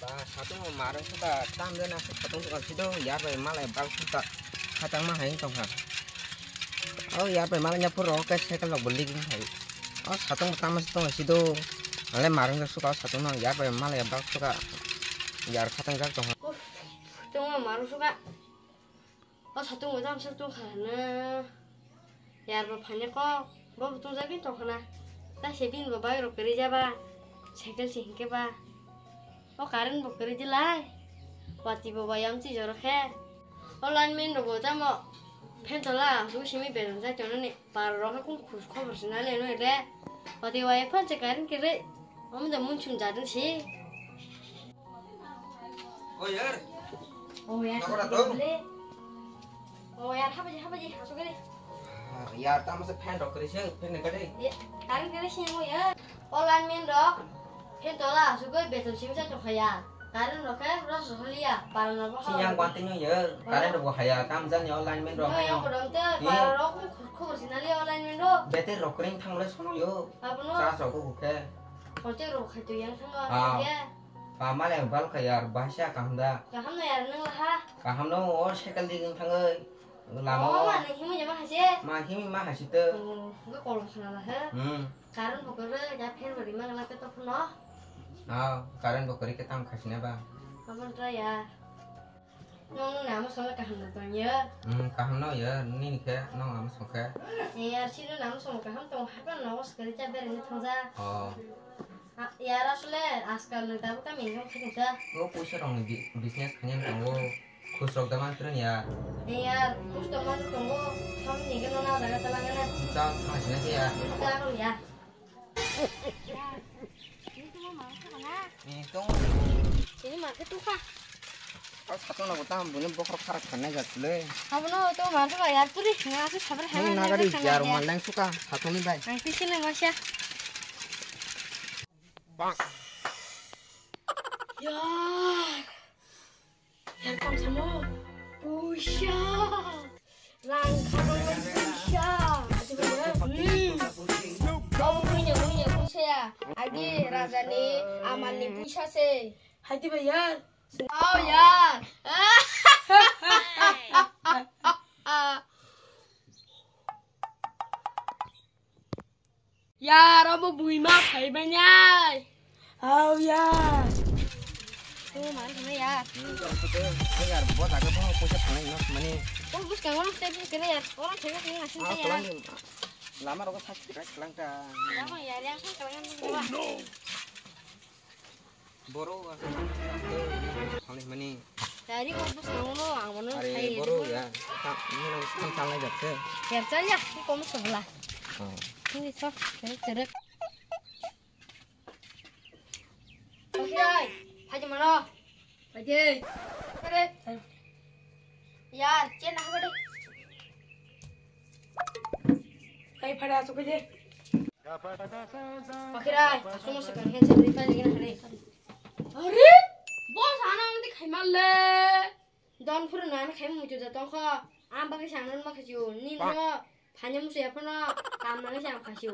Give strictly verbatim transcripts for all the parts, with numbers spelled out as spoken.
Ba, satung o marung suka tam de na satung suka sido yar bai malai bal suka khatang ma hai tong kha. O yar bai malai nya puro ke cycle lok beli ging hai. O satung tam ma tong sido. Ale marung suka satung no yar bai malai bal suka yar khatang jak tong kha. Uff, tong ma marung suka. O satung bo jang satung kha na. Yar bo phani kok, bo bo tong jagwi tong khana. Ta se bin bo bai rok kari jaba. Cycle se hinkhe ba. O current bo kari jilai. Wati bo bai yam chi joro khe. O lineman rok bo jamo. Phen tola, su simi beton jai tonani. Par rok kung khus khobor sinali no le. Wati wai phan che current kiri. Om da mun chum jadun si. O yar. O yar. Nakora to? O yar, habaji, habaji, asuk kiri. Yar, tamo se fan rok kiri se, fan ne kade. Ye, current kiri se mo yar. O lineman rok. Fan tola asuk kiri beton simi sa to khaya. Current rok khe ros rok liya, para no bo. Si yang wanting no yar. Current rok bo haya, tam jan yo lineman rok. No yang kodom te, para rok khubor sinali o lineman rok. Beter rok kring thang le sono yo. Abono. Sa so ko khe. Kote rok khai to yang thang. Ah. Ba male bal kha yar, ba sa kaham da. Kaham no yar nang laha. Kaham no o cycle di ging thangai. Lama o. Ma ni himi jama hase. Ma himi ma hasi to. Ga kolom sana laha. Hmm. Current bo kore ja fan bo rima gala ke to phuno. Ah, current bo kore ke tam khasina ba. Abon tra ya. Nong namo song kaham no tong ya. Hmm, kaham no ya, nini khe nong namo song khe. Yar sino namo song kaham tong hapan no os kare cha bere ni thong ja. Oh. Yar asole askal no tabu kami no khajung sa. O puisa rong ni business khanya tongo. Khusrok da man treng ya. Yar khusrok man tongo. Thang ni gano na daga talangana. Cha thang sina ya. Cha ro ya. Ni tong. Ini ma ke tuka. Au satung na butam bune bokhok kharak khanai jat le. Abono to ma to yar puri na se sabar hai. Ni na gari yar man lang suka satung ni bai. Ang pisile masya. Bang. Ya. Yar kam samo. Puisa. Rang khabangma puisa. Hmm. Obo punya punya puisa ya. Agi raja ni amal ni puisa se. Hadi ba yar. Oh yar. Yar, obo buima phaibainai. Au yar. Obo mani thangna yar. Yar, bo jaga bo poisa thangnai no mani. Obo bwskango no tei bwskango yar. Oro thaiba thangna asin yar. Lama rogo sak krai khlangta. Lama yar, yang sak khlangna. Oh no. Borok aswk thangwi mani. Dari ko bwskango no ang mano. Are sai borok ya. Mano sam salnai jak se. Yer chal ya, kom sobla. Oh. Ini so, cherek cherek. Oke, hai. Hai mano. Hai. Are. Yar, chen hagade. Hai phara asuk je. Pakhirai, aswk no swkang khe chwngwi pailai gana hwnwi. Are, boss ano amtwi khaiman le. Don phuru no ano khaima muitu da tongkho. Ang bagwi se ano ma khaichu. Nini no phanya musu ya phano kam nangwi se ang khaichu.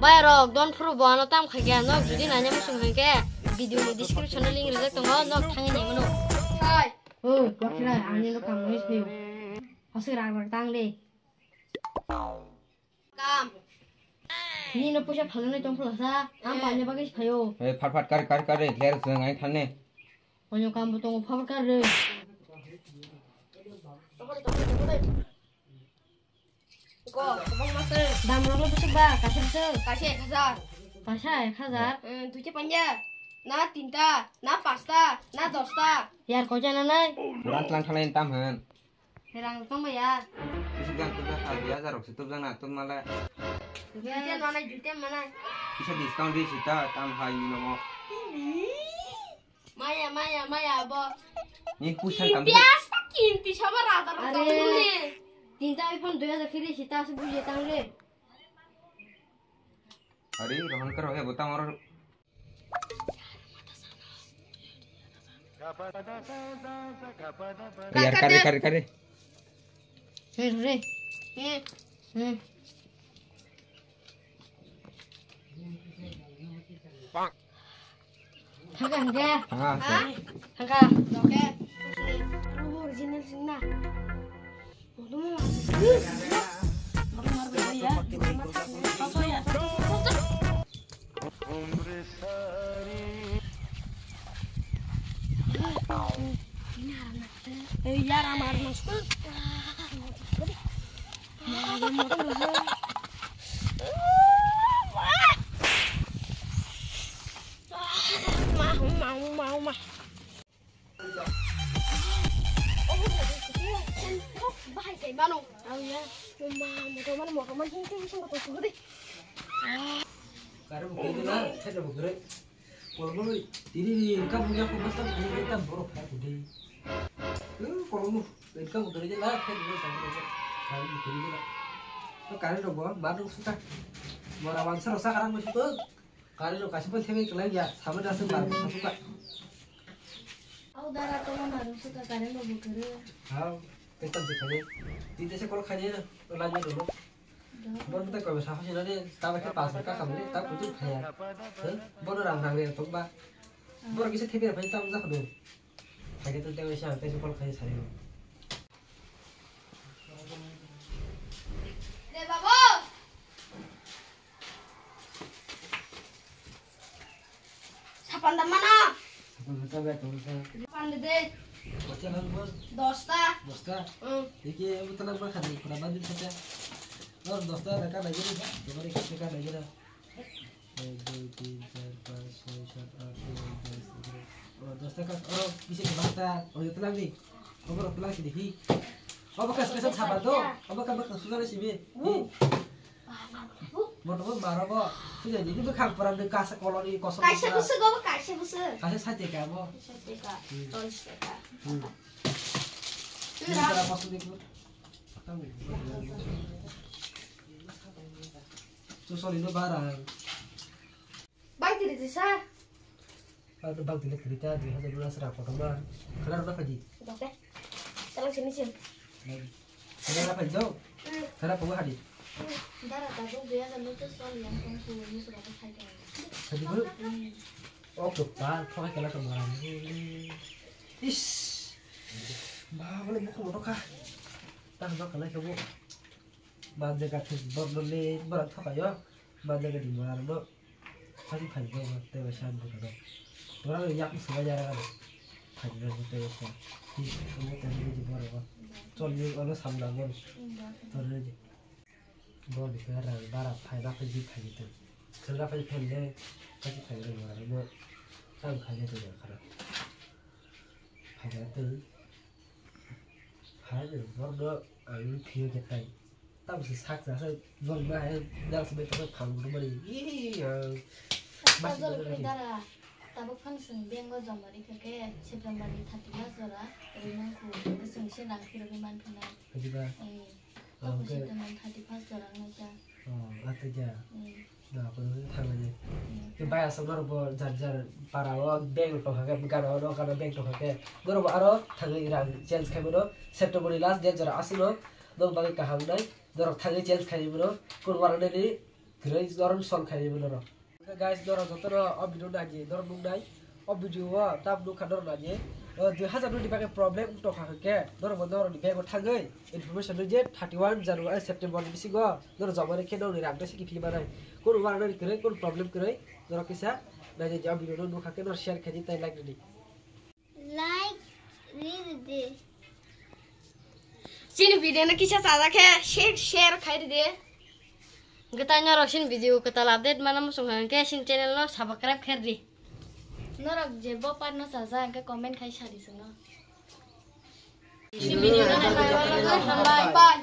Bai rok, don phuru bo ano tam khaikhe, nok jodi nanya musu hwnkhe video ni description o link rijak tongo, nok thangwi naimano. Hai. O, Pakhirai, ani no kam nangwi se. Aswk rang rang tang de. Kam. Nini no puisa phalnai tong phulasa, ang paina bagwi se phaio. Hey, phat phat kar kar kar re, ler jeng ai thanne. Onyo kam bo tongo, phat phat kar re. Ko, kobang ma se. Dam rok bwswk ba, kaisa bwswk. Kaisa ek hajar. Kaisa ek hajar? Eh, duita panya. Na tinta, na pasta, na dosta. Yar kocha na nai? Rang tlang thanai tam han. Rang tong ba ya. Bisi jang tubjak ha, dui hajar rok se tubjak na, tub male. Juiten manai, juiten manai. Kisa discount di sita, tam hai ni nomo. Maya, maya, maya, bo. Ni pusan kam. Biasa kinti sama rata rata. Are. Tinta iPhone dui hajar kiri sita se buje tang re. Are, rohon karo he botang oro. Yar kare kare kare. Hei, hei. Hei. Hei. Thangka hingke. Thangka. Thangka. Original sing na. Eh, yar amar mas. Ma, ma, ma, ma. Bahai kai mano. Au ya. Uma, motor man, motor man, hing, hing, hing, hing, hing, hing. Kare bo kiri na, thai bo kiri. Kolmo tiri ni kam ya ko basta ni tam borok kha kudi. Kolmo kam kiri la, thai bo tam borok kha kudi. To kare ro bo, ma dong suta. Mora wansa rosa karang mo suta. Kare ro kaisa pun thebe kelai ya, sama da sing bar, sasuka. Au dara to ma maru suka kare mo bukuru. Hau, te tam se kare. Ti te se kol khaje na, to lagi dulu. Bon te ko sa hosi na de, ta ba ke pas ka kam de, ta kutu khaya. He? Bon rang rang de to ba. Bon kisa thebe phai tam ja khadu. Phai ke to te sa, te se kol khaje sari. De babu. Sapan da mana? Sapan da ta bai tong sa. Sapan de de. Bacha lang bor. Dosta. Dosta. Hmm. Iki abu talang ba khadi pura bandit kata. Lor dosta da ka lagi ni. Tomar iki ka lagi na. Ek, dui, tin, char, panch, choi, sat, aat, noi, das, egarro. Oh, dosta ka. Oh, bisi basta. Oh, itu lagi. Obo rok pula sini hi. Obo ka special sapan do. Obo ka bwkhak sujana simi. Hi. Moto bo maro bo. Puja ni bwkhak pura ni kasa kolor ni kosong. Kaisa pura. Busuk obo kaisa busuk. Kaisa sat taka bo. Sat taka. Hmm. Cholish taka. Hmm. Ini pura kosong ni ko. Tu soli no barang. Bang tiri tisa. Bang tu bang tiri tiri ta dui hajar dua sera kotor ma. Kena rona kaji. Dokte. Talang sini sin. Kena rona kaji dong. Hmm. Kena pungu hadi. Hmm. Dara ta dong dui hajar dua sera yang kong ku ni sera ko sai kong. Kaji bu. Hmm. Oh, dokta, thok kena tu marang. Is. Ba, boleh buku motor kah? Tah, bak kena ke bu. Ba jaga thik bor dole, bor thok ayo. Ba jaga di marang no. Phai phai do, tei bai san buka do. Tora yak ni suwa jara do. Phai do, tei bai san. Hi, amo tei bai di bor ba. Chol ni ono samla bor. Tora ni. Bor di kara bara phai ba phai di phai di. Khelga phai phai le, phai phai le bor mo. Sam phai le to kara. Phai da tei. Phai le bor do ang phiyo ke tai. Tamo se sak jasa jol ma hai, jal se beto phang ro mari. Ih, ah. Tabuk phang sung bengo jomari khe September ni thirty last jora, rina khu, sung se rang phiro ke man phina. Haji ba? Eh, oh, tabuk okay. September thirty first jora ngai ta. Oh, ata ja. Eh. Na, kono thang le. Hmm. Ke bai asok norok bo jar jar para o bank tongkha khe, gana o, gana bank tongkha khe. Norok bo aro thangwi rang change khai mano. September ni last date jora aswk no, nok bagwi kaham nai. Norok thangwi change khai mano. Kun warang nai ni kwrwi norok solve khai mano norok. Guys, norok joto no o video nai di, norok nuk nai. O video o tam nukha norok nai, o dui hajar nwi ni bagwi problem wng tongkha hwnkhe, norok bo norok ni bag o thangwi information rw je thirty one January, September ni bisingo norok joma rw khe norok ni rang tei siki philima nai. Kunu uanani kwrwi, kunu problem kwrwi, norok kisa nai di, o video no nukha khe norok share khe di tei like rw di. Like rw di. Chini video no kisa chajak khe share, share khai rw di. Hwnkhe tei norok chini video kwtal update mana muchung kha hwnkhe chini channel no subscribe khe rw di. Norok je bo part no chaja hwnkhe comment khai sadi chwngno. Chini video no nai bai hambai.